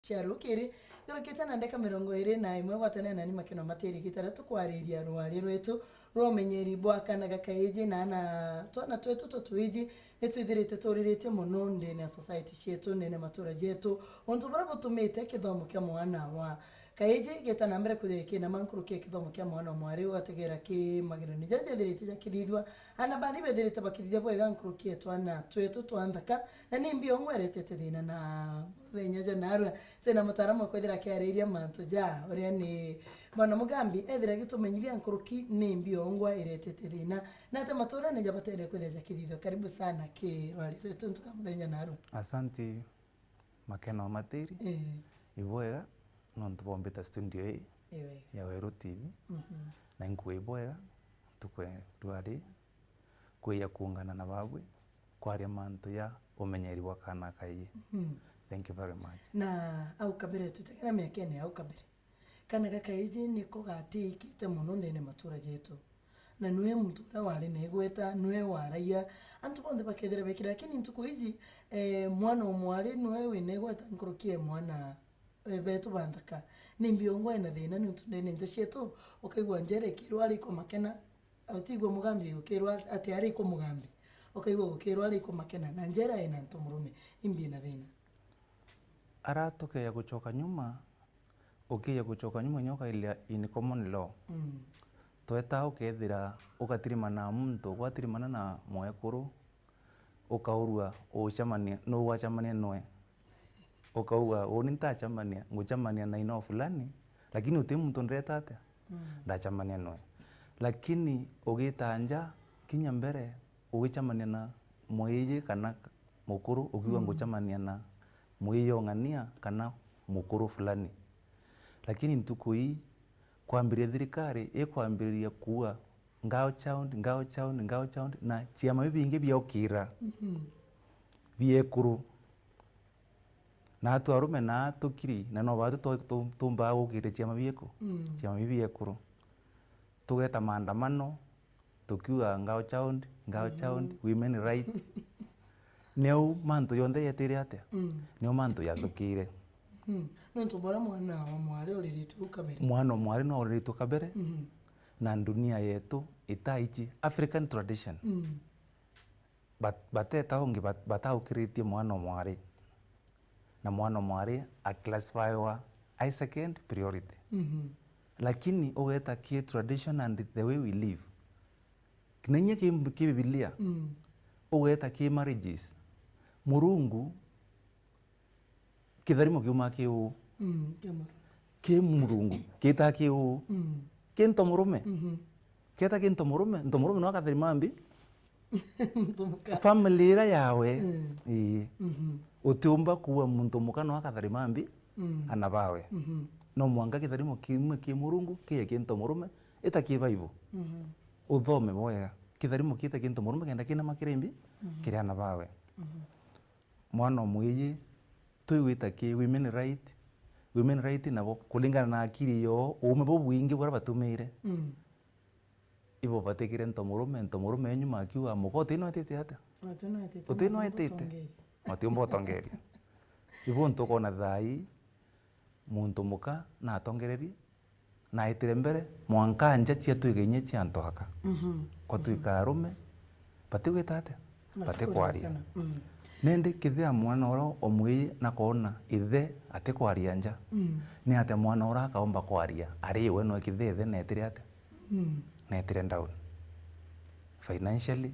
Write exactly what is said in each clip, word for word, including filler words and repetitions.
kia rukiri, yurukite na ndeka mirongo iri na imwe, gwatanira nani Makena Matiri, gitara tukwariria rwari rwetu rwa umenyeri bwa kana ga kaiji na ana, twana twetu twa twiji, nitwithirite turiritie mono ndene ya society cietu, ndene ya matura jetu, untu buria butumite kithomo kia mwana wa kaiji gita na mbere kwithira kina mankuruki ya kithomo kia mwana o mwari, ugategera ki mageroni jaja jethirite jakithithua, ana bari bethirite bakithithia bwega nkuruki ya twana twetu twa nthaka, na ni mbiongwa iretete thina na muthenya ja narua. Twina mutaaramu wa kwithira akiariria mantu ja uria ni Mwana Mugambi, ethira gitumenyithia nkuruki ni mbiongwa iretete thina, na ati maturene jabatere kwithira jakithithua. Karibu sana ki rwari rwetu ntuka muthenya narua. Asante. Makena wa Matiri, Ii. Ibwega nontu bombita studio ii Iwega. Ya Weru T V, Mhm. Na inkuga ibwega ntuku ya rwari kwija kuungana na babwe kwaria mantu ya umenyeri bwa kana kaii. Mhm. Thank you very much. Na au kabere, tutegera miakene au kabere. Kana ga kaiji niko gatiikite mono ndene matura jetu. Na nwe muntu uria wari na igweta, nwe waragia, antu bonthe bakethira bekira. Lakini ntuku iji, eh, mwana o mwari nwe wina igweta nkuruki ya mwana, eh, betu ba nthaka. Ni mbiongwa ena thina niuntu ndene nja cietu, ukaigua njera ikirwa ari iko Makena, utigua Mugambi ukirwa ati ari iko Mugambi. Ukaigua gukirwa ari iko Makena, na njera ina nto murume, imbi ina thina. Ara tukeja gucoka nyuma, ukija gucoka nyuma inya ukairia in common law. Mm. Tweta ukethira ugatirimana na muntu, gwatirimana na mwekuru, ukaurua ucamania, nu wacamania nwe? Ukauga, uni ntacamania, ngucamania na ino fulani, lakini uti muntu ndreta atia? Mm. Ndacamania nwe. Lakini ugita nja kinya mbere, ugicamania na mwiji kana mukuru, ukiuga, Mm. Ngucamania na mwiji o ng'ania kana mukuru fulani. Lakini ntuku ii, kwambiria thirikari ikwambiriria kuuga, ngao chaundi, ngao chaundi, ngao chaundi, na ciama bibingi biokira, Mhm. biekuru. Na atu arume na tukiri, na no batu tu-, tu-, tumbaa gukira ciama bieku, Mm. ciama bibiekuru. Tugeta maandamano, tukiuga ngao chaundi, ngao Mm. chaundi, women right. Niu mantu yonthe yetire atia? Mm. Niu mantu yathukire. Mm. Nontu bora mwana wa mwari uriritwe u kabere. Mwana o mwari no uriritwe kabere, Mm. na dunia yetu itaichi African tradition. Mm. Bat-, bateta ungi bat-, bataukiritie mwana o mwari. Na mwana o mwari aclassifywa ai second priority. Mhm. Lakini ugeta ki tradition and the way we live. Na inya ki, ki Bibilia. Mm. Ugeta ki marriages. Murungu, kitharimo kiumaa ki uu? Mm, ki Murungu. Ki Murungu, kita ki uu? Mm. Ki nto murume. Mhm. Keta ki nto murume, nto murume no akatharima mbi? Muntu muka. Family ira yawe. Mm. Ii. Mhm. Utiumba kuua muntu muka no akatharima mbi Mm. ana bawe. Mhm. No mwanka kitharimo kimwe ki Murungu kije ki nto murume, ita ki Bible. Mhm. Uthome bwega. Kitharimo kita ki nto murume kenda kina makire mbi Mhm. kiri ana bawe. Mhm. Mwana o mwiji, twigwita ki women right? Women right nabo, kuringana na akiri yoo, uume bubwingi buria batumire, Mm. ibo batikire nto murume, nto murume enyuma akiuga, muka uti no etite atia? Uti no etite, Uti no matiumba etite. Utongeria. Matiumba utongeria. Ibo ntukona thai, muntu muka natongererie, naitire mbere, mwanka nja cia twika inya cia antu aka. Mhm. Kwa twika arume, batigwita atia? Batikwaria. Batikwaria. Mm. Nindi kethira mwana uria o mwiji nakoona ithe atikwaria nja, Mm. ni atia mwana uria akaomba kwaria ari we no kethira ithe netire atia? Mm. Netire down. Financially,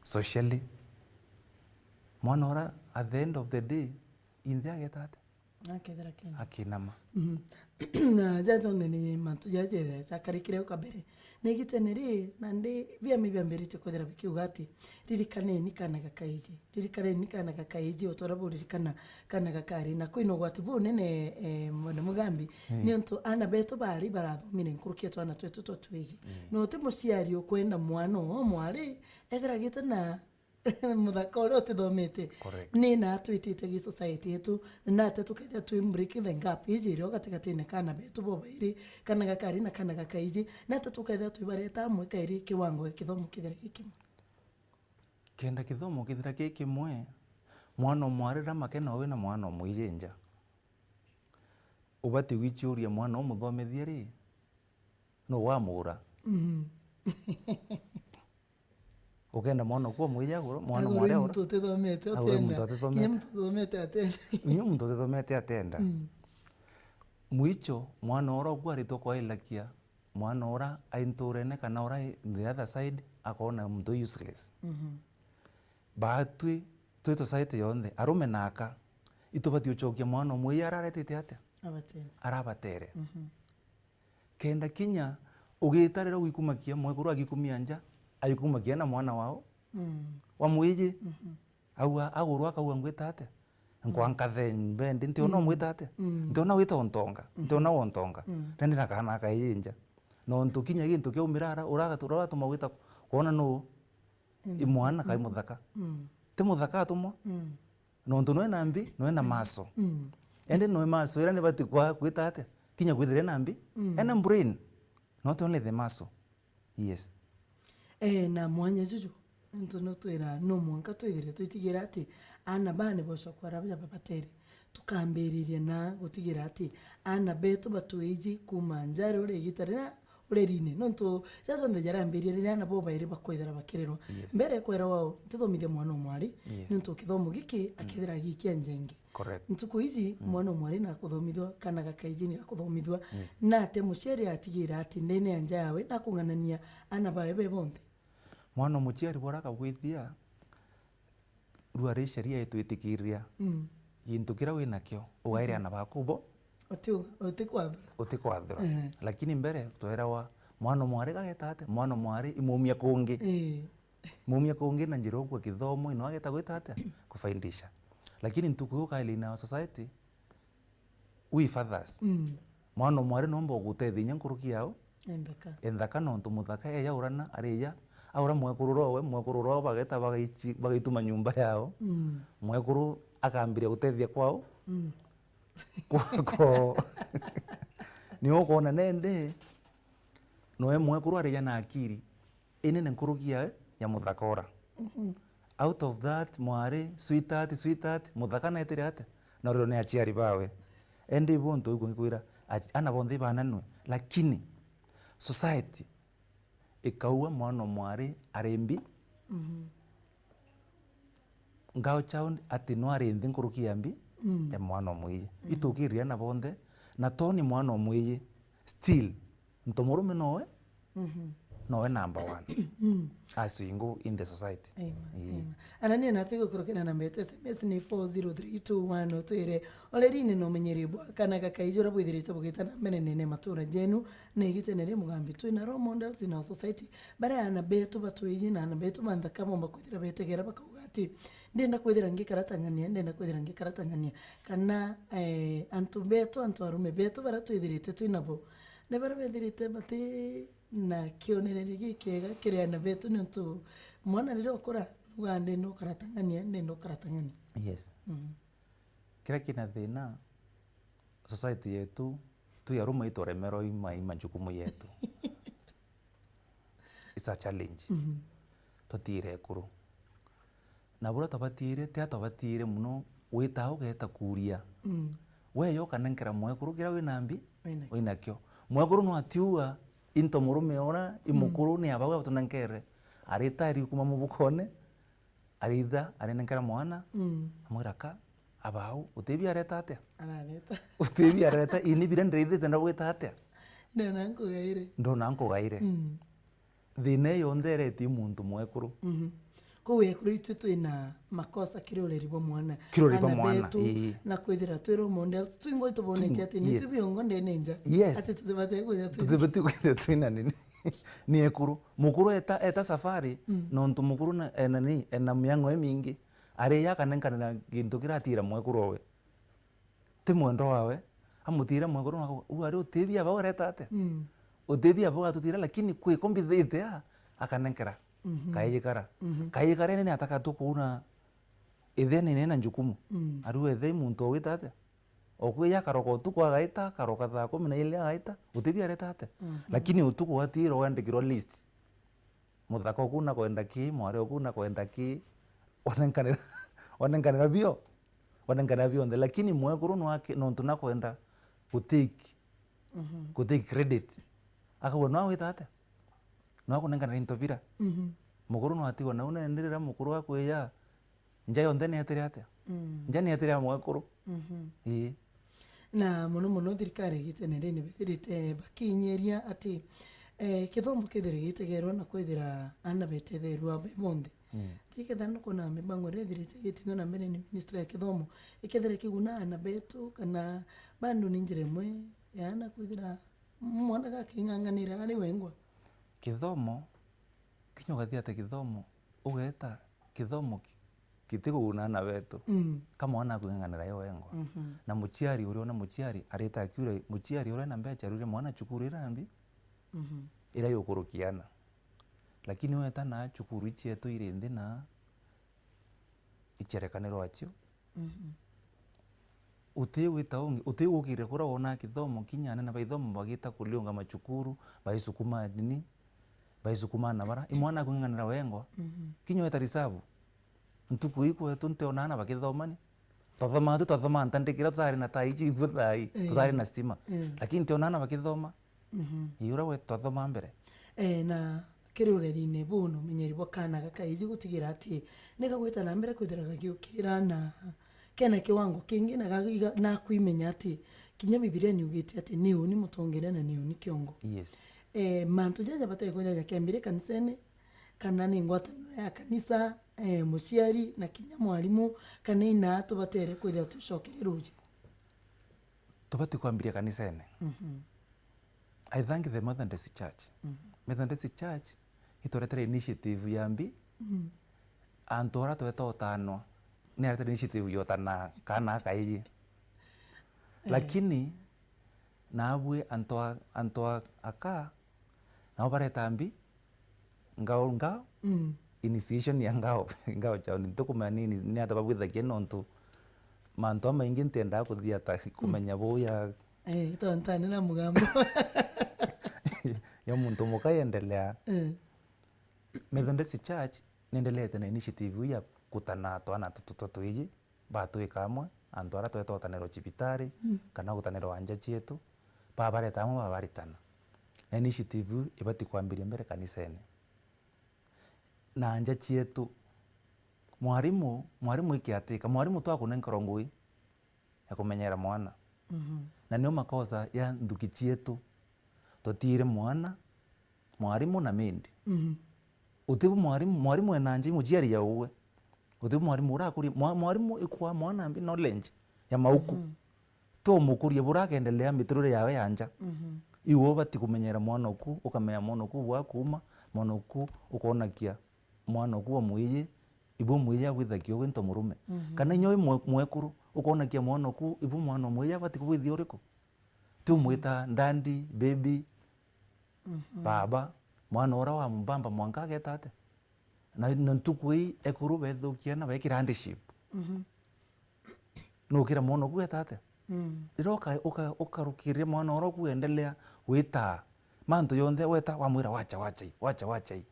socially. Mwana uria at the end of the day, inthe ageta atia? Akethira kina. Akinama. Mhm. Na jaja jonthe ni mantu jaja jakarikire uka mbere. Na igitene ri, nandi biami biambiritie kwithira bikiuga ati, "Ririkaneni kana gakaiji. Ririkaneni kana gakaiji, o ta uria buririkana kana gakari." Na kwina ugwati bunene, eh, mwana Mugambi, Eh. niuntu ana betu bari barathomire nkuruki ya twana twetu twa twiji. Eh. Na uti muciari ukwenda mwana o mwari ethira agite na muthaka uria utithomete. Correct. Ni na atwitite gi society yetu, na ate tukethia twi break the gap iji irio gatigatine kana betu bobairi, kana gakari na kana gakaiji, na ate tukethia twibareta amwe kairi kiwango gia kithomo kithira gi kimwe. Kenda kithomo kithira gi kimwe, Mwana o mwari riria makena wina mwana o mwiji nja, ubati gwichiuria mwana umuthomithia ri, nu wamuura? Mhm. Ukenda mwana oku o mwiji agurwe, mwana o mwari aura? Agurwe muntu utithomete atenda. Kinya muntu utithomete atenda. Kinya muntu utithomete atenda. Mm. Mwicho, mwana ura oku aritwe kwailakia, mwana ura ai nturene kana ura ai the other side, akona muntu useless. Mhm. Baatwi, twi society yonthe, arume na aka, itubati ucokia mwana o mwiji araretete atia? Abatere. Arabatere. Mhm. Kenda kinya ugita riria ugikumakia, mwekuru agikumia nja, agikumakia na mwana wao, mm, wa mwiji. Mhm. Auga, agurwa akauga, "Ngwita atia? Nkwa nkathe mbendi, ntiona, mm, ngwita atia? Mm. Ntiona wita untonga, mhm, ntiona wontonga." Mm. Nandi na kana akaiji nja. Nontu kinya gintu kiaumira ara, uraga-, uratuma gwita kwona nu? Mm. I mwana kai, mm, muthaka. Mm. Ti muthaka atumwa? Mm. Nontu noe na mbi, noe na, mm, maso. Mm. Ende noe maso, ira nibati kwa kwita atia? Kinya kwithira ena mbi, mm, ena brain. No tione the maso. Yes. Eh, na mwanya juju, nontu nutwira no mwanka twithire twitigira ati ana baa ni bocokwa aria babatere. Tukambiriria na gutigira ati ana betu batwiji kuuma nja ri uria igita riria urerine, nontu ja jonthe jarambiriria riria ana bo bairi bakwithira bakirerwa. Yes. Mbere kwera wao, ntithomithia mwana o mwari, yes, nontu kithomo giki, mm, akethira agikia nja ingi. Correct. Ntuku iji, mm, mwana o mwari nakuthomithua, kana gakaiji ni gakuthomithua, yes, na ati muciari atigira ati ndene ya nja yawe nakung'anania ana bawe be bonthe. Mwana o muciari bora akagwithia, rua ri sheria itwitikiria, mm, gintu kiria winakio ugaire, mhm, ana baku bo. Uti-, utikwathura. Utikwathura. Eh. Lakini mbere twerawa, mwana o mwari gageta atia? Mwana o mwari imumia kungi. Eh. Mumia kungi na njira ukua kithomo, ino ageta gwita atia? Kufaidisha. Lakini ntuku iu kaili in our society, we fathers, mm, mwana o mwari nomba ugutethia inya nkuruki yao enthaka, enthaka, nontu muthaka eja urana, arija aura mwekuru rowe, mwekuru rowe bageta bagaichi-, bagaituma nyumba yao. Mm. Mwekuru akambiria gutethia kwao. Mm. Ko-, ko-, ni ukwona nende, noe mwekuru arija na akiri inene nkuruki ya, ya muthaka ura. Mhm. Out of that, mwari, sweetheart, sweetheart, muthaka netire atia? Na rio ni aciari bawe. Ende ibo ntu iku ngikwira, aci-, ana bonthe ibananwe. Lakini, society ikaua mwana o mwari ari mbi. Mhm. Girl child ati no ari nthi nkuruki ya mbi, mm, ya mwana o mwiji. Mm. Itukiriria ana bonthe, na to ni mwana o mwiji, still, nto murume nowe, mhm, nowe number one. Mm. As we go in the society. Amen, ii, amen. Ana ni na tigukurukira namba yetu S M S ni four zero three two one, utwire, orerine na umenyeri bwa kana gakaiji uria bwithirite bugita na mbere nene matura jenu, na igitene ri mugambi twina role models in our society, baria ana betu batwiji na ana betu ba nthaka bomba kwithira betegera bakauga ati, "Ndenda kwithira ngikara ta ng'ania, ndenda kwithira ngikara ta ng'ania." Kana, eh, antu betu, antu arume betu baria twithirite twinabo, ni baria bethirite bati na kionereria gikiega kiri ana betu, niuntu mwana riria ukura, nugaa, "Ndenda ukara ta ng'ania, ndenda ukara ta ng'ania." Yes. Mm. Kiria kina thina, society yetu, twi arume itwaremerwa i ma-, i majukumu yetu. It's a challenge. Mhm. Tutiire ekuru. Na buria twabatiire, tia twabatiire mono, wita ugeta kuuria. Mm. Weyo ukanenkera mwekuru kiria wina mbi, wina-, winakio. Mwekuru no atiua into murume ura, i, mm, mukuru ni abau atunenkeere. Arita ari kuma mubukone, aritha, arinenkera mwana, mm, amwira, "Ka, abau, utibi areta atia?" Arareta. "Utibi areta, ini biria ndiraithite ndagwita atia?" Ndona nkugaire. Ndona nkugaire. Mm. Thina iyo yonthe iretie muntu mwekuru. Mhm. Kou ekuru itwe twina makosa kiri ureri bwa mwana. Kiri ureri bwa mwana, betu, ii, na kwithira twi role models, twingwa itubonete ati ni, yes, tubiongo ndene nja. Yes. Ati tutibate kwithira twi, tutibate kwithira twina nini. Ni ekuru. Mukuru eta, eta safari, mm, nontu mukuru na, ena ni, ena miango imingi. Ari ya kanenkanira gintu kiratira mwekuru owe. Ti mwendwa wawe, amutira mwekuru na akauga, "U ari utibi aba ureta atia? Mm. Utibi aba ugatutira, lakini kwiko mbithite a," akanenkera. Mhm. Kaiji kara. Mhm. Kaiji kara ni ataka tu kuuna ithe ni nena njukumu. Mm. Ari wethe muntu owita atia? Okwija akaroka utuku agaita, akaroka thaa kumi na ili agaita, utibi areta atia? Mhm. Lakini utuku watira wandikirwa list. Muthaka oku nakwenda ki, mwari oku nakwenda ki, wanenkanira, Wanenkanira bio. Wanenkanira bionthe. Lakini mwekuru nwake, nontu nakwenda gutake, Mhm. gutake credit. Akauga, "Nwa wita atia? Nwa kunenkanira into bira?" Mhm. Mukuru nwatigwa nau, nende riria mukuru akwija, nja yonthe nietire atia? Mm. Nja nietire ya mwekuru. Mhm. Ii. Na mono mono thirikari igite nende ni bethirite bakinyeria ati, eh, kithomo kethire gitegerwa na kwithira aana betetherua be bonthe. Mm. Tikethira nukwona mibango iria ithirite igitithua na mbere ni ministry ya kithomo, ikethira ikiguna aana betu, kana bado ni njira imwe ya aana kwithira mwana gaking'ang'anira ari wengwa? Kithomo, kinya ugathia ati kithomo, ugeta kithomo ki-, gitikuguna aana betu. Mm. Ka mwana akung'ang'anira yo wengwa. Mhm. Na muciari uria ona muciari arita akiura, muciari uria na mbeca aruire mwana cukuru irambi, Mhm. iria yukurukia aana. Lakini weta na cukuru icietu iri nthi na icherekanirwa acio. Mhm. Utigwita ungi, utigukire kuria wona kithomo, kinya anene ba ithomo bagita kuliunga macukuru, baisukuma nini, baisukuma na bara. I mwana akung'ang'anira wengwa. Mhm. Kinya weta risabu. Ntuku ii kwetu ntionaga bakithoma ni. Twathomaga tu, twathomaga ntandikira, tutari na taa ici ibu thaa ii, Eh. tutari na stima. Eh. Lakini ntionaga bakithoma. Mhm. Ii, uria we twathoma mbere. Eh, na kiri urerine buu na umenyeri bwa kaana gakaiji gutigira ati ni kagwita na mbere kwithira gagiukira na kena kiwango kingi na gagiga-, na kwimenya ati kinya Bibilia ni ugite ati ni uni mutongeria na ni uni kiongo. Yes. Eh, mantu jaja batari kwithira jakiambire kanisene, kana ni ngwataniro ya kanisa, eh, muciari na kinya mwarimu, kana ina tubatere kwithira tucokerie ruuji? Tubati kwambiria kanisene. Mhm. I thank the Methodist Church. Mhm. Methodist Church ituretere initiative ya mbi. Mhm. Antu ara tweta utanwa, ni aretere initiative ya utana kana akaiji. Eh. Lakini nabwi antu a, antu a, aka, nabo bareta mbi, ngao, ngao, Mm. initiation ya ngao, ngao chao. Ntukumenya ni, ni ata babwithagia nontu mantu amaingi ntiendaa kuthiata kumenya buya. Eh, tontu ni na mugambo. Ya muntu muka yendelea. Eh. Methodist Church nendelete na initiative ya kutana twana tutu twiji. Batwika amwe, antu aria tweta utanirwa cibitari, Mm. kana gutanirwa nja cietu, babareta amwe babaritana. Na initiative ibati kwambiria mbere kanisene. Na nja cietu, mwarimu, mwarimu ikiatika, mwarimu twakunenkerwa ngugi ya kumenyera mwana. Mhm. Na nio makosa ya nthuki cietu. Tutiire mwana, mwarimu na maid. Mhm. Utibu mwarimu, mwarimu ena nja, muciari ya uwe. Utibu mwarimu urakuria, mwa-, mwarimu ikwa mwana mbi knowledge ya mauku. Mhm. To mukuria bura akendelea miturire yawe ya nja. Mhm. Iwe ubati kumenyera mwana oku, ukamenya mwana oku bwa kuma, mwana oku ukonakia mwana oku wa mwiji, ibu mwiji agwithagia ugwe nto murume. Mhm. Kana inya wi mwe-, mwekuru, ukonakia mwana oku, ibu mwana wa mwiji abati kubwithia uriku? Ti umwita daddy, baby, Mhm. baba, mwana ura wa mbamba mwanka ageta atia? Na, na ntuku ii ekuru bethukia na bekira handship. Mhm. Nukira mwana oku eta atia? Mm. Riria uka-, uka-, ukarukiria mwana ura oku endelea witaa mantu yonthe, weta wamwira, "Wacha, wacha ii, wacha, wacha ii."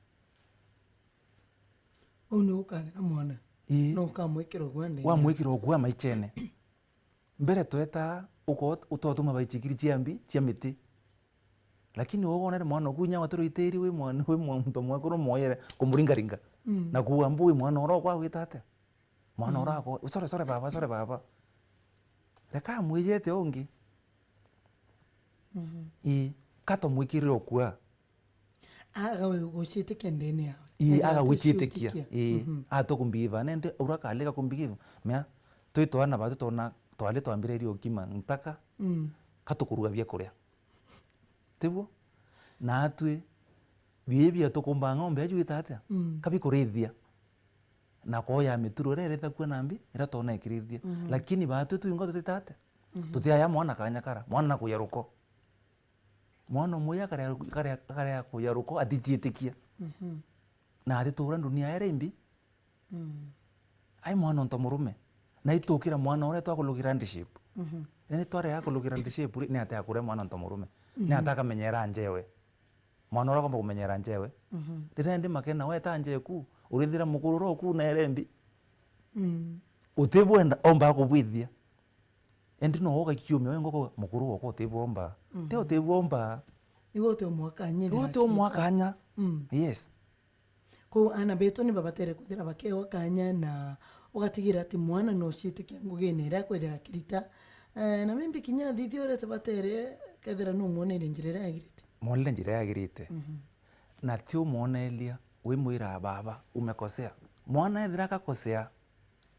Uu ni ukanena mwana. Ii. No ukamwikira ugwa ndene. Wamwikira ugwa maichene. Mbere twetaa uko-, utotuma baichikiri cia mbi, cia miti. Lakini uu wonere mwana oku inya watirwa itiri wi mwana, wi mwa-, muntu mwekuru mwoyere kumuringaringa. Mm. Na kuuga mbu wi mwana ura okwa gwita atia? Mwana Mm. ura ako, "Sore, sore baba, sore baba." Reka amwijete ungi. Mhm. Ii, katomwikirire ukua. Aga we guciitikia ndene yawe. Ii, aga aga guciitikia. Guciitikia. Ii, Mhm. aga tukumbigiva. Nende ura kalika kumbigiva. Mea, twi twana batu tona, twali twambiririe ukima ntaka, Mm. katukuruga bia kuria. Tiguo? Na atwi, biibi atukumba ng'ombe aju ita atia? Mm. Kabikurithia. Na kwoya mituro iria irithakua na mbi, iria twona ikirithia. Mhm. Lakini batwi twingo tutita atia? Mhm. Tutiaya mwana kanya kara, mwana nakuya ruko. Mwana umwe akarea, akarea, akarea kuya ruko, atichiitikia. Mhm. Na atitura ndunia iria imbi. Mm. Ai mwana untu murume. Na itukira mwana uria twakulukira handship. Mhm. Riria twarega kulukira handship ri, ni atia akuria mwana untu murume? Ni Mhm. atia akamenyera njewe? Mwana uria akomba kumenyera njewe. Mhm. Riria ndi makena weta njeku, urithira mukurura oku na irembi. Mm. Utibwenda, omba kubwithia. Indi no ugakiumia we ngoko mukuru woko utibwomba. Mhm. Ti utibwomba. Igo uti umwakanya. Igo uti umwakanya. Mm. Yes. Kou aana betu ni babatere kwithira bakewa kanya na ugatigira ati mwana no ciitikia ngugine iria akwithira akirita. Eh, na maybe kinya athithia uria tibatere kethira no umwonerie njira iria yagirite. Mwonere njira iria yagirite. Mhm. Na ti umwoneria wimwira, "Baba, umekosea." Mwana ethira agakosea,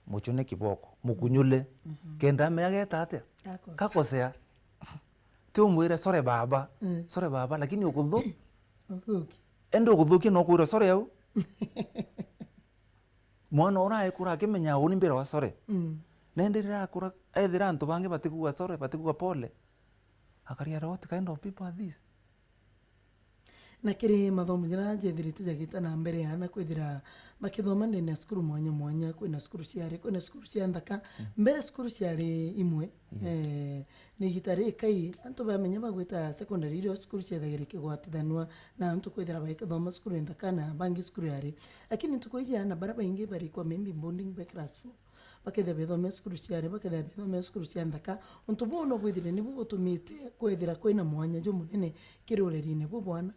mucune kiboko, mukunyule. Mhm. Kenda amenya geta atia? Akosa. Gakosea. Ti umwire, "Sorry baba, mm, sorry baba," lakini ukuthu-, Uthuki. Ende ukuthukia no kwira sorry au. Mwana ura aikura akimenya uni mbira wa sorry. Mm. Nende riria akura, ethira antu bangi batikuga sorry, batikuga pole. Akaria, "What kind of people are these?" Na kiri mathomo jaria jethirite jagita na mbere, aana kwithira bakithoma ndene ya cukuru mwanya mwanya, kwina cukuru ciari, kwina cukuru cia nthaka. Mm. Mbere cukuru ciari imwe, yes, eh, na igita rikai antu bamenya bagwita secondary, irio cukuru ciethagira ikigwatithanua na antu kwithira bagithoma cukuru nthaka na bangi cukuru yari. Lakini ntuku iji aana baria baingi barikwa maybe boarding by class four. Bakethira bethomea cukuru ciari, bakethira bethomea cukuru cia nthaka. Untu buu no bwithire nibu butumite kwethira kwina mwanya jumunene kiri urerine bu bwana.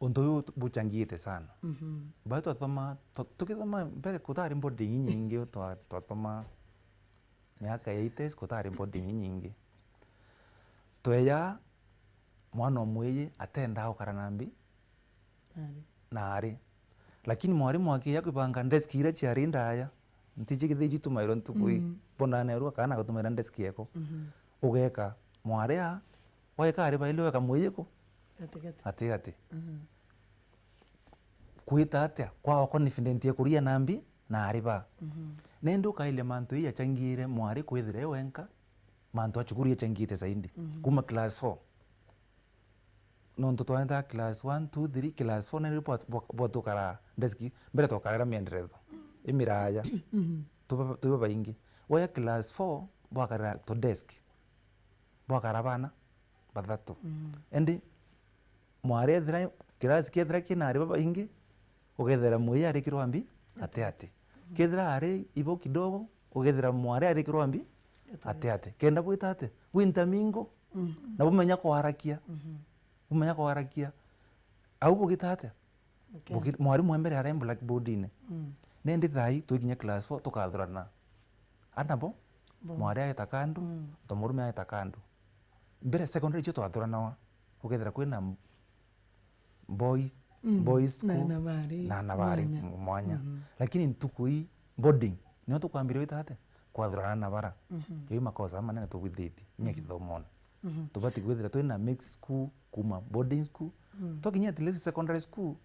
Untu uyu buchangiite sana. Mhm. Bae twathoma, twa-, tukithoma mbere kutari boarding inyingi, twa-, twathoma miaka ya eighties kutari boarding inyingi. Tweya mwana umwiji atendaa gukara na mbi, ari, na ari. Lakini mwarimu akiija kwibanga desk iria ciari ndaya, ntiji kithiji itumairwa ntuku ii. Mm. Bonanerwa kana agatumaira desk yeko. Mhm. Ugeka mwari a, weka ari baili weka mwiji ku? Gatigati. Gatigati. Mhm. Kwita atia? Kwao confident ya kuria na mbi na ari ba. Mhm. Nende ukailia mantu ii yachangiire mwari kwithira e wenka, mantu a cukuru yachangiite zaidi. Mhm. Kuma class four. Nontu twaendaa class one, two, three, class four nari bwa-, bwa-, bwatukara desk, mbere twakarira mienderetho imiraya, mhm, tuba, tuba baingi. Waya class four, bwakarira tu desk, bwakara bana bathatu. Mm. Indi mwari ethira, kirasi kiethira kina ari babaingi, ugethera mwiji arikirwa mbi ati ati. Mhm. Kethira ari ibo kidogo, ugethera mwari arikirwa mbi ati ati. Kenda bwita ati, bwinta mingo, mhm, na bumenya kwarakia. Mhm. Bumenya kwarakia. Au bugita atia? Okay. Bugi-, mwarimu wa mbere arai blackboard-ini. Mm. Nindi thaai twikinya class four tukathurana. Anabo, bo, mwari aeta kandu, mm, to murume aeta kandu. Mbere secondary cio twathuranawa, ukethira kwina boys, mm, boys school, na ana bari na ana bari mwanya. M-, mwanya. Mhm. Lakini ntuku ii boarding, nio tukwambiria gwita atia? Kwathurana na bara. Mhm. Iu makosa manene tubwithitie, inya, mhm, kithomone. Mhm. Tubati kwithira twina mixed school, kuma boarding school. Mm. Twakinya at least secondary school,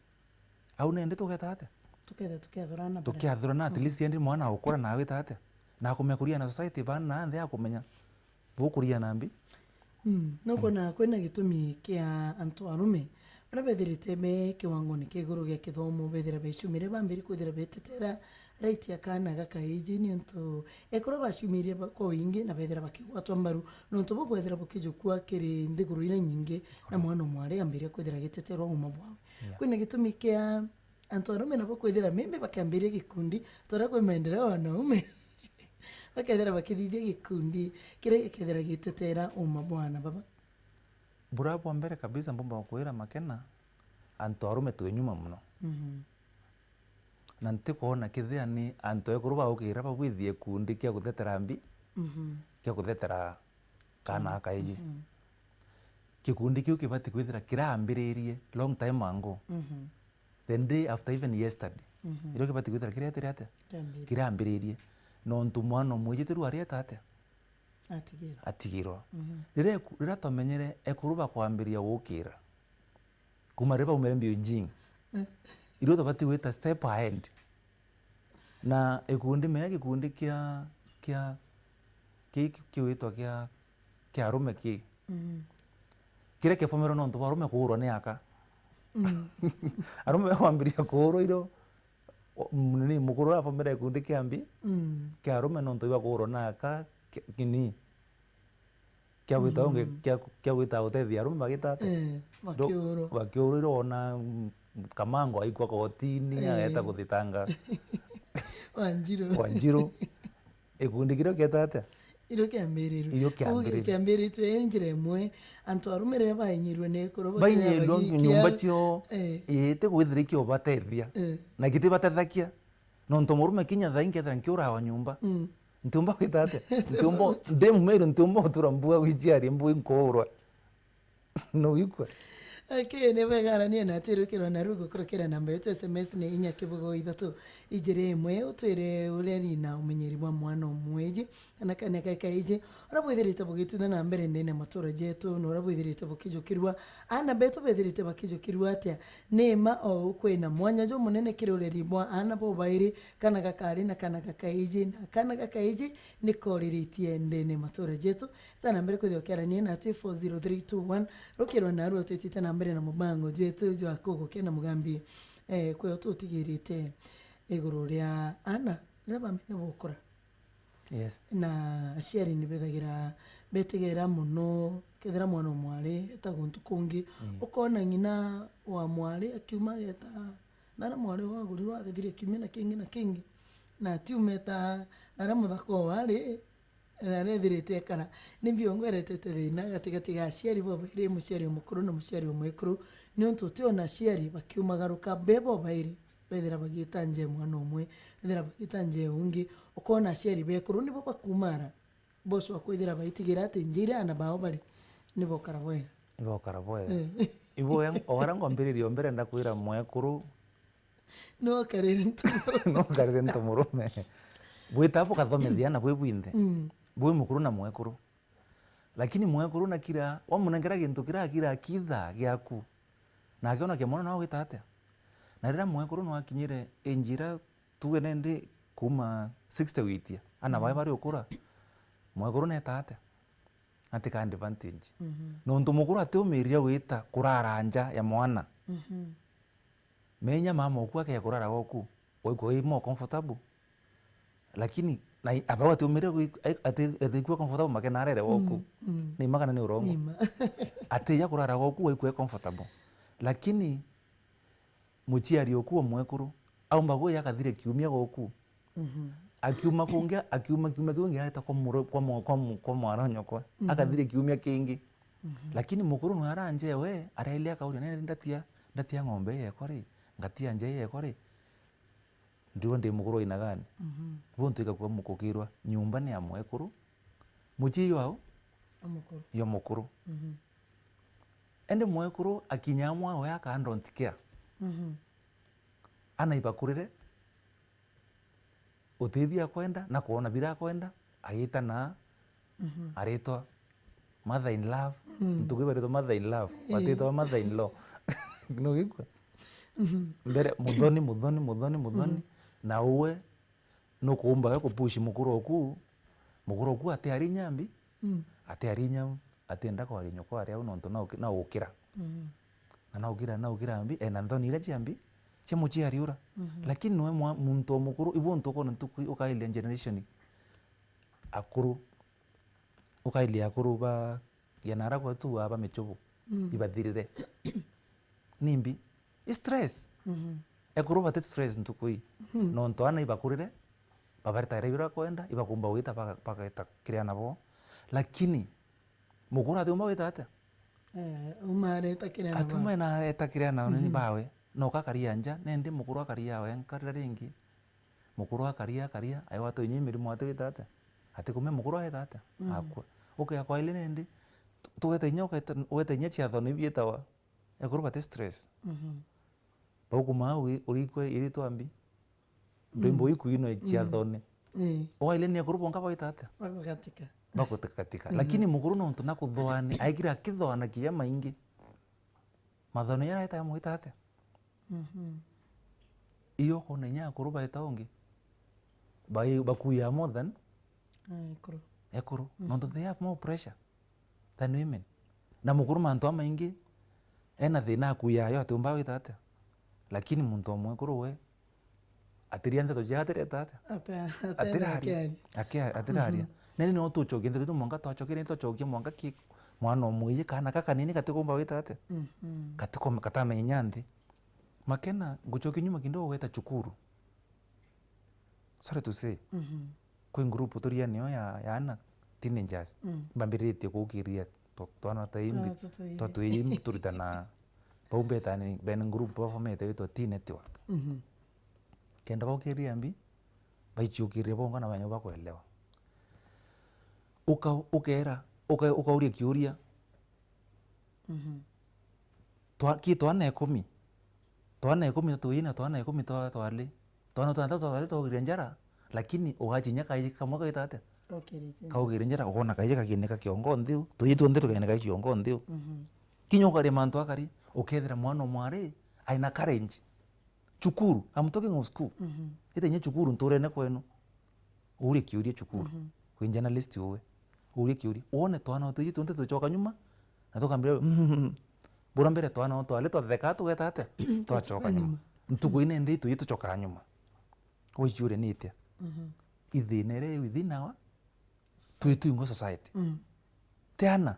au nende tugeta atia? Tuketha tukethurana na bara. Tukethurana at, mm, least endi mwana agukura na agwita atia? Na akumenya kuria na society bana na nthi akumenya bukuria na mbi. Mm. Nukwona, mm, kwina gitumi kia antu arume baria bethirite me kiwangone kia iguru gia kithomo, bethira becumire bambiri kwithira betetera right ya kaana gaka iji, niuntu ekuru baciumirie ba-, kwa wingi na bethira bakigwatwa mbaru, nontu buu bwethira bukijukua kiri nthiguru iria nyingi, na mwana o mwari ambiria kwithira agiteterwa uma bwawe. Yeah. Kwina gitumi kia antu arume nabo kwithira maybe bakiambiria gikundi, toria kwi maendeleo ya wanaume, bakethira bakithithia gikundi kiria gikethira gitetera uma bwana baba. Bura bwa mbere kabisa mbumba kwira Makena, antu arume twi nyuma muno. Mhm. Na ntikwona kethira ni antu ekuru bagukira babwithie gikundi kia guthetera mbi, mhm, kia guthetera kaana, mm, aka iji. Mhm. Gikundi kiu kibati kwithira kirambiririe long time ago. Mhm. The day after even yesterday. Mhm. Irio kibati kwithira kiretire atia? Kiambiririe. Kirambiririe. Nontu mwana umwiji ti riu arieta atia? Atigirwa. Atigirwa. Mhm. Riria eku-, riria twamenyere ekuru bakwambiria gukira, kuma riria baumire mbiu jing, eh, irio tubati gwita step ahead. Na gikundi, menya gikundi kia, kia, ki, ki, kiwitwa kia, kia arume ki. Mm. Kiria kiabomerwe nontu bwa arume kuurwa ni aka. Mm. Arume kwambiria kuurwa irio, o, m-, nini, mukuru arabomera gikundi kia mbi, mm, kia arume nontu iba kuurwa na aka, ki-, kini. Kia gwita ungi, mm, kia, kia gwita gutethia arume bagita atia? Eh, ndo-, bakiurwa. Bakiurwa irio wona, mm, Kamango aikua kotini, eh, ageta kuthitanga Wanjiru. Wanjiru. Gikundi kiria kieta atia? Irio kiambiriru. Irio kiambiriru. Kiambiritu i njira imwe, antu arume riria bainyirwe ni ekuru, bakinya Bainyirwe bagikia nyumba cio, eh, ii, ti gwithiriki ubatethia. Eh. Na gitibatethakia. Nontu murume kinya thaa ingethira nkiurawa nyumba. Mm. Ntiumba gwita atia? Ntiumba, ndi mumiru, ntiumba gutura mbua gwiciaria mbui nkuurwa. Nuigua? Okay, ni bwega arania na atirukirwa na rugu kurukira namba yetu S M S ni inya kibugo ithatu ijiri imwe, utwire uria ri na umenyeri bwa mwana umwe iji, kana kana ka kaiji, uria bwithirite bugitwitha na mbere ndene matura jetu, na uria bwithirite bukijukirua, ana betu bethirite bakijukirua atia? Ni ma o kwina mwanya jumunene kiri ureri bwa ana bobairi, kana gakari na kana gakaiji, na kana gakaiji ni koriritie ndene matura jetu. Ita na mbere kwithirwa ukiarania natwi four zero three two one, rukirwa narua twitite na mbere na mubango jwetu jwa kugukia na mugambi, eh, kwio tutigirite iguru ria ana riria bamenya bukura. Yes. Na aciari ni bethagira betigira mono, kethira mwana o mwari eta guntu kungi, mm, ukona ng'ina wa mwari akiuma ageta nara mwari wagurirwe agathire kiumia na kingi na kingi, na atiumeta nara muthaka o wari, na arethirite ekara. Ni mbiongo iretete thina gatigati ga aciari bobairi, muciari o mukuru na muciari o mwekuru, niuntu utiona aciari bakiumagaruka be bobairi, bethira bagiita nja e mwana umwe, bethira bagiita nja e ungi, ukona aciari bekuru nibo bakumara, bocwa kwithira baitigira ati nja iria ana bao bari, nibokara bwega. Ibokara bwega. Eh. Ibo ya, o ara ngombiririe o mbere ndakwira mwekuru. No karire ntu murume. No karire ntu murume. Bwita bukathomithia ana bwi bwinthe. Mm. Bwi mukuru na mwekuru. Lakini mwekuru nakira, wamunengera gintu kiria akira kitha giaku. Na akiona kia mwana no gwita atia? Na riria mwekuru no akinyire age iria tuge nendi kuma sixty gwitia, ana bae, mm, bari ukura, mwekuru neta atia? Atika advantage. Mhm. Nontu mukuru atiumiria gwita kurara nja ya mwana. Mhm. Menya mama oku akekurara goku, waigua wi more comfortable. Lakini, na i-, abau atiumire gwi-, ai-, ati-, atigua comfortable make narere goku. Mm, mm. Ni ma kana ni urongo? Ni ma. Atija kurara goku, waigua e comfortable. Lakini, muciari oku o mwekuru, aumba gwi akathire kiumia goku. Mhm. Akiuma kungi, akiuma kiumia kiu kingi, aeta kwa muro-, kwa mwa-, kwa mu-, kwa mwana o nyokwa. Mhm. Akathire kiumia kingi. Mhm. Lakini mukuru nwe aranje we, araile akauria, "Nene ndatia, ndatia ng'ombe ii yekwa ri, ngatia nja ii yekwa ri, ndiwa ndi mukuru wa aina gani?" Mhm. Bo ntu ikakua mukukirwa, nyumba ni ya mwekuru, mucii jwau? Omukuru. Yo mukuru. Mhm. Indi mwekuru akinya amwe we akaa don't care. Mhm. Ana ibakurire, uti bia kwenda, na kwona bira kwenda, agita na, mhm, aritwa mother in love. Mm. Ntuku ibaritwa mother in love, eh, batitwa mother in law. Nugikua? Mhm. Mbere, muthoni, muthoni, muthoni, muthoni, mhm, na uwe nukuumba we kupush mukuru oku, mukuru oku atiari inya mbi, mm, atiari inya, atienda kwaria nyoko aria au nontu na uki-, na ukira. Mm. Na na ukira, na ukira mbi, ena nthoni iria cia mbi, cia muciari ura. Mhm. Lakini nwe mwa-, muntu o mukuru, ibu untu ukona ntuku ii ukailia generation akuru, ukailia akuru ba, ya nara gwetu aba michubu, mm, ibathirire. Ni mbi, i stress. Mhm. Ekuru bati stress ntuku ii. Mhm. Nontu ana ibakurire, babaretagira bira kwenda, ibakumba gwita baga-, bageta kiri ana bo. Lakini, mukuru atiumba gwita atia? Eh, uma areta kiri ana bawe. Atiuma na eta kiri ana, mhm, bawe. No kakaria nja, nendi mukuru akaria wenka rira ringi. Mukuru akaria, akaria, aigwatwa inya imirimo ati gwita atia? Ati kumia mukuru aeta atia? Mm. Akua. Ukia kwa ile nendi, tu-, tugeta inya, ugeta, ugeta inya ciathono ibietawa. Ekuru bati stress. Mhm. Baukuma au i-, urikwe iritwa mbi. Ndwimbo, mm, iku ino, mm, ciathone. Ii. Waile ni ekuru bonka bagwita atia? Bakugatika. Bakugatika. Mhm. Lakini mukuru nontu na kuthoani, aikire akithoana kinya maingi. Mathone yara eta mwita atia? Mhm. Iyo kona inya akuru baeta ungi. Bai-, bakuya more than, ah, ekuru. Ekuru. Mhm. Nontu they have more pressure than women. Na mukuru mantu amaingi, ena thina akuya ayo atiumba gwita atia. Lakini muntu o mwekuru we, atiria ndeto cia atireta atia? Ate-, ate-, atiraria. Akiaria. Akia-, atiraria. Mhm. Nene no tucokie ndeto tu mwanka twacokire, ni twacokia mwanka ki mwana omwiji kana ka kanini katikumba gwita atia? Mhm. Katikom-, katamenya nthi. Makena, ngucokia nyuma kidogo gweta cukuru. Sorry to say. Mhm. Kwi group turianio ya, ya ana, teenagers. Mm. Mbambiritie kukiria twa-, twana twa imbi, twa twa imbi turitana bau mbetani, bene group bafomete witwa Teen Network. Mhm. Kenda baukiria mbi, baichiukiria bonga na banya bakwelewa. Uka-, ukera, uka-, ukauria kiuria. Mhm. Twa-, ki twana ikumi. Twana ikumi twa tuina, twana ikumi twa twali. Twana twanthatu twali twaugire njara, lakini ugachinya kaiji kamwe gaita atia? Kaugire njara, ugona kaiji kakinika kiongo nthiu, tuiji tunthe tukaineka kiongo nthiu. Mhm. Kinya ukaria mantu akari, ukethira mwana o mwari aina courage. Cukuru, I'm talking of school. Mhm. Ite inya cukuru nturene kwenu. Urie kiuria cukuru. Mhm. Wi journalist uwe. Urie kiuria. Wone twana tuiji tunthe tuchoka nyuma, na tukambira, bura mbere twana o twali twatheka tugeta atia? Twachoka nyuma. Ntuku ine ndi tuiji tuchoka nyuma. Uichiuria ni itia? Mhm. Ithina iria ri within our twi twingwa society. Mm. Ti ana,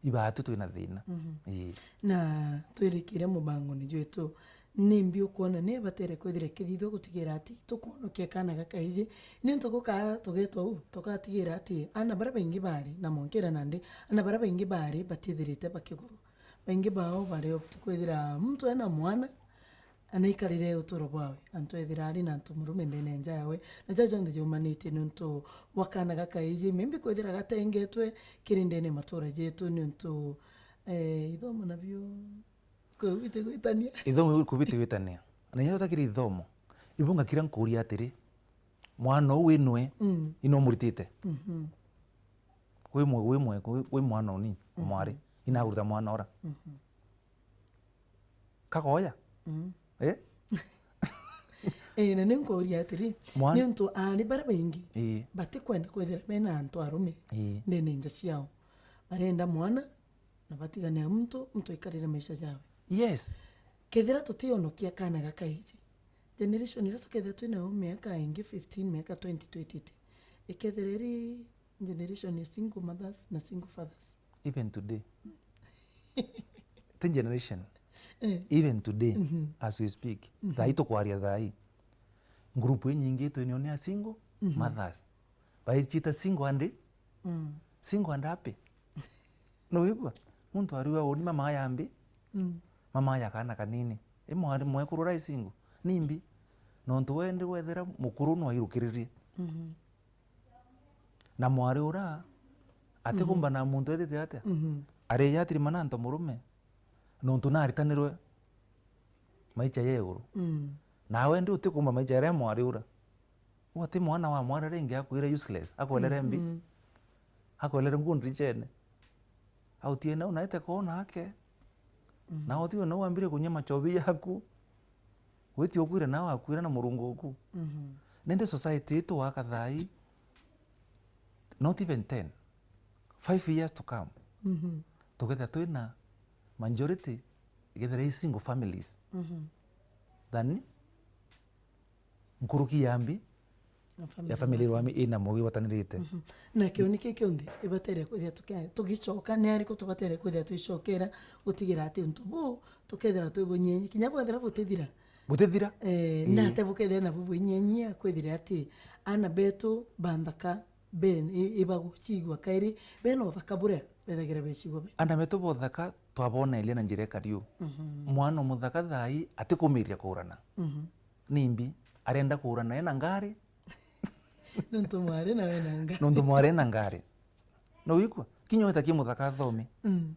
ibaatu twina thina. Mhm. Ii. Na twirikire mubangoni jwetu, nimbi ukwona ni batere kwithira ikithithua gutigira ati tukwonokia kaana gakaiji? Niuntu gukaa tugetwa uu, tukatigira ati ana baria baingi bari, na monkera nandi, ana baria baingi bari batithirite bakigurwa. Baingi bao bari opt kwithira muntu ena mwana, anaikarire uturo bwawe, antu ethira ari na antu murume ndene nja yawe, na jaja jonthe jaumanitie niuntu bwa kaana gakaiji, maybe kwithira gatengetwe kiri ndene matura jetu niuntu, eh, ithomo nabio kubiti gwitania. Ithomo kubitithwitania. Na inya tutakiri ithomo, ibu ngakira nkuria atiri, mwana uu winwe, mm, ino muritite? Mhm. Wi mwe-, wi mwe-, wi, wi mwana uni, mhm, mwari, inaguruta mwana ora. Mhm. Kagoya? Mm. Eh? Eh, na ni nkuria atiri, mwan- niuntu aari baria baingi, ii, batikwenda kwithira bena antu arume, ii, ndene nja ciao. Barenda mwana, na batigane na muntu, muntu aikarire maisha jawe. Yes. Kethira tutionokia kaana gakaiji, generation iria tukethira twinayo miaka ingi fifteen, miaka twenty twitite, ikethira iri generation ya single mothers na single fathers. Even today. Ti generation. Eh. Even today, mhm, as we speak, mhm, thaa ii tukwaria thaa ii, group inyingi twinio ni a single, mhm, mothers. Baichita single and, mm, single and happy. Nuigua? Muntu ariwa uni mama ya mbi, mm, mama ya kana kanini. I mwari mwekuru rai single. Ni mbi. Nontu wendi wethira mukuru no airukiririe. Mhm. Na mwari ura atikumba, mhm, na muntu etite atia? Mhm. Ari yatirimana nto murume. Nontu naritanirwe maicha ya iguru. Mm. Nawe ndi utikumba maicha jaria mwari ura. Uu ati mwana wa mwari ringi akwire useless, akwelere mbi. Mm, mm. Akwelere nguo ndirichene. Autie nau naite koona ake. Mm. Na uti nau wambire kunyia machobi yaku. Witi ukwire nao akwire na murungu uku. Mhm. Nende society itu waka thaa ii, not even ten, five years to come, mhm, tukethira twina majority, ikethira i single families, mhm, than nkuruki ya mbi ya family rwami ina mugi watanirite. Mhm. Na kiuni kii kionthe ibatere kwithira tuke-, tugicoka, ni ariku tubatere kwithira twicokera gutigira ati untu buu tukethira twi bunyenyi, kinya bwethira butithira? Butithira. Eh, ii. Na ate bukethira nabu bwinyenyia kwithira ati ana betu ba nthaka ben-, i-, ibagucigua kairi bena uthaka buria bethagira becigua be? Ana betu ba uthaka twaboneria na njira ikari uu. Mhm. Mwana umuthaka thaa ii atikumiria kuurana. Mhm. Nimbi arenda kuurana ena ngari? Nontu mwari nawe ena ngari. Nontu mwari ena ngari. No wikwa? Kinya wita ki muthaka athomi. Mm.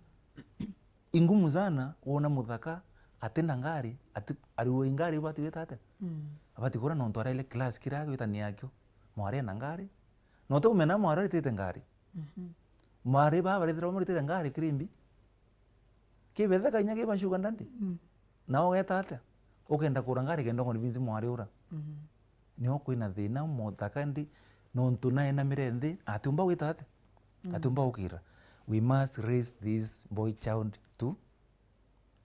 Ingumu sana wona muthaka atina ngari, ati-, ariwe ingari ibati gwita atia? Mm. Abati kura nontu araile class kira agwitania akio. Mwari ena ngari. No utikumenya mwari aritite ngari. Mhm. Mwari baba barithira bamuritite ngari kiri mbi. Kibetheka inya kiba sugar daddy. Mm. Na ugeta atia? Ukenda kura ngari kenda convince mwari ura. Mhm. Nio kwina thina muthaka ndi, nontu naenamire nthi, atiumba gwita atia? Mm. Atiumba gukira. We must raise this boy child to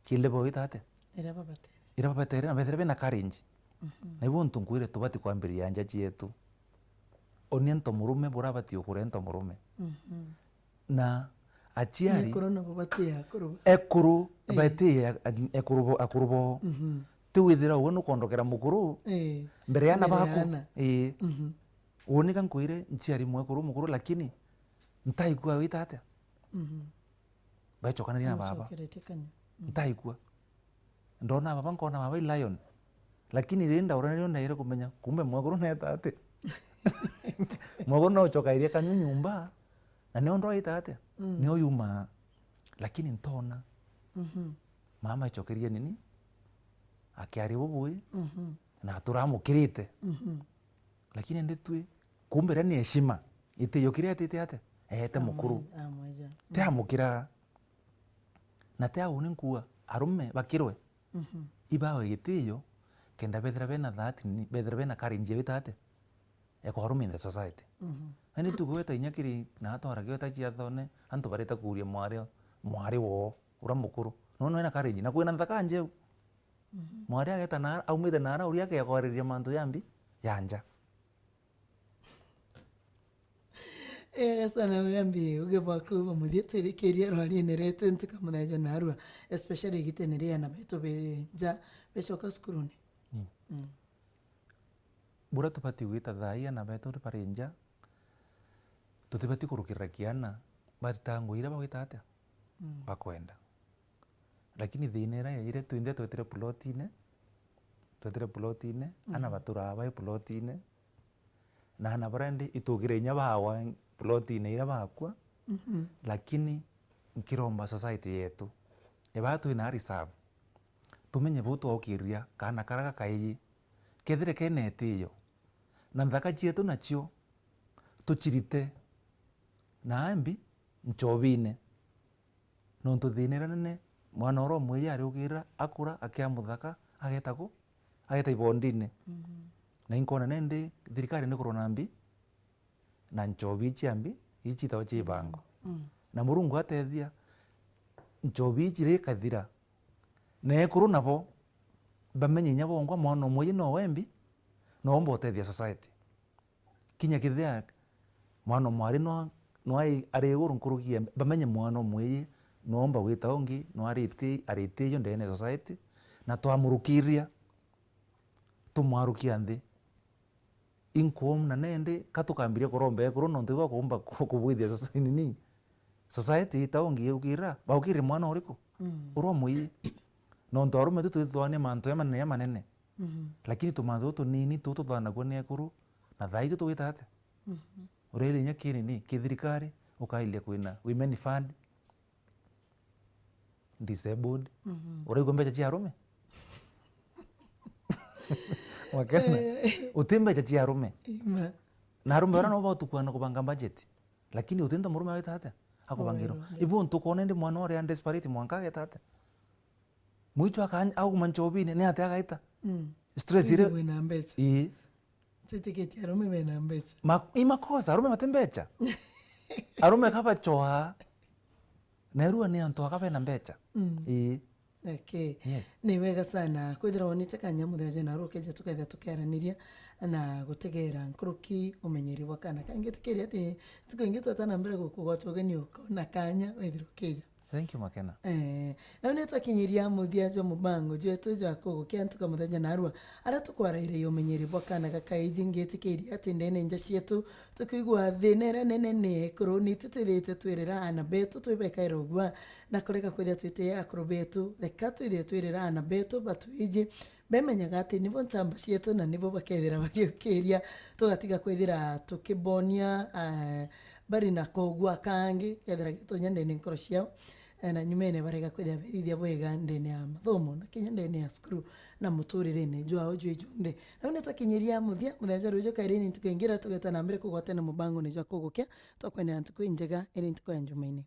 ki level ita atia? Iria babatere. Iria babatere, na bethire bena courage. Mhm. Na ibu untu nkwire tubati kwambiriria nja cietu. Onia nto murume burabati ukure nto murume. Mhm. Na aciari ekuru nabo batii akuru ba-, ekuru, eh, batii a-, a-, ekuru bo, akuru bo. Mhm. Ti withira uwe nukondokera mukuru, eh, mbere ya ana, mbere ya baku. Ana. Ii. Mhm. Uuni ka nkwire, nciari mwekuru mukuru, lakini ntaikua wita atia? Mhm. Baicokanirie na baba. Ntaikua. Ndona baba, nkona baba i lion. Lakini riri ndaura nirio ndaire kumenya, kumbe mwekuru neeta atia? Mwekuru no ucokairie kanyu nyumba, na nio ndwaita atia? Mm. Nio yumaa. Lakini ntona. Mhm. Mama aicokerie nini? Akiaria bubui, mhm, na turamukirite. Mhm. Lakini ndi twi, kumbe ria ni heshima. Gitiio kiria etite atia? Eete mukuru. Amwe-, amweja. Mm. Ti amukira. Na ti au ni nkuuga, arume bakirwe. Mhm. Ibawe gitiio, kenda bethira bena that ni, bethira bena courage ya wita atia? E kwa arume in the society. Mhm. Indi tu gweta inya kiri na atwara gweta ciathone, antu bareta kuuria mwari, mwari woo, ura mukuru. Nona ena courage, na kwina nthaka njeu. Mhm. Mwari ageta na, aumite nara uria akekwariria mantu ya mbi, ya nja. Ega sana, Mugambi, uge bwaku bwa muthia twirikiria rwariene retu ntuka muthenya jwa narua, especially igitene ria ana betu be nja, becoka cukurune. Mm. Mm. Buria tubati gwita thaa ii ana betu bari nja, tutibati kurukirira kiana, baritaga ngugi iria bagwita atia? Mm. Bakwenda. Lakini thina iria yaire, twinthe twetire plotine, twetire plotine, ana, mhm, baturaa bai plotine, na ana baria ndi itugire inya bawa plotine iria bakua, mhm, lakini nkiromba society yetu, ebaa twina reserve, tumenye buu twaukiria kaana karia gakaiji, kethire kena itiio, na nthaka cietu nacio tucirite na embi nchobine. Nontu thina iria nene, mwana uria umwiji ariukirira, akura, akia muthaka, ageta ku? Ageta ibondine. Mhm. Na inkona nindi thirikari nikurwa na mbi, na nchobi ii cia mbi, ii ciitagwa cia ibango. Mm. Na Murungu atethia, nchobi ii ciria ikathira, na ekuru nabo bamenye inya bongwa mwana umwiji nowe mbi, noomba utethia society. Kinya kethira mwana o mwari no, no ai-, ari iguru nkuruki ya, bamenye mwana o mwiji noomba gwita ungi, no ariti-, aritiijwe ndene ya society, na twamurukiria, tumwarukia nthi. Inkuona nindi ka tukambiria kuromba ekuru nontu ibo bakuumba ku-, kubwithia soci-, nini? Society ita ungi yukira, baukire mwana uriku? Mm. Uria o mwiji. Nontu arume tu twithithania mantu jamanene, jamanene. Mhm. Lakini tumantu tutunini tu tuthanagua ni ekuru, na thaa iji tugwita atia? Mhm. Ureri inya kinini, kithirikari, ukairia kwina women fund, disabled. Mhm. Uraigua mbeca cia arume? Wakena. Eh. Uti mbeca cia arume. Ima. Na arume bara no bautukua na kubanga budget. Lakini utinda murume awita atia? Akubangirwa. Oh, yes. Ibu ntukona ndi mwana uria desperate mwanka ageta atia? Mwicho aka-, auma nchobine, ni atia agaita? Mm. Stress. Sisi ire wina mbeca. Ii. Twitikitie arume bena mbeca. Ma-, i makosa, arume bati mbeca. Arume ka bachoa. Nerua ni antu aka bena mbeca. Mm. Ii. Okay. Yes. Ni wega sana kwithira wonete kanya muthenya jwa narua ukeja tukethira tukiaraniria na gutegera nkuruki umenyeri bwa kana. Kangitikiria ati ntuku ingi tweta na mbere gukugwata ugeni ukona kanya withira ukija. Thank you, Makena. Eh, nau ni twakinyiria muthia jwa mubango jwetu jwa kugukia ntuka muthenya narua, aria tukwaraire umenyeri bwa kana gakaiji. Ngitikiria ati ndene nja cietu tukwigua thina iria nene ni ekuru, ni itwi twithite twirira ana betu twibekaira ugua, na kurega kwithia twite akuru betu. Reka twithie twirira ana betu batwiji, bemenyaga ati nibo ntamba cietu na nibo bakethira bagiukiria, tugatiga kwithira tukibonia, eh, bari na kogua kangi kethira gitunya ndene nkoro ciao, eh, na nyumene barega kwithira berithia bwega ndene ya mathomo na kinya ndene ya cukuru na muturirene jwao jwi junthe. Nau ni twakinyiria muthia, muthenya jwa ruju kairi ni ntuku ingi iria tugeta na mbere kugwatana mubangone jwa kugukia. Twakwendera ntuku injega iri ntuku ya Njumaine.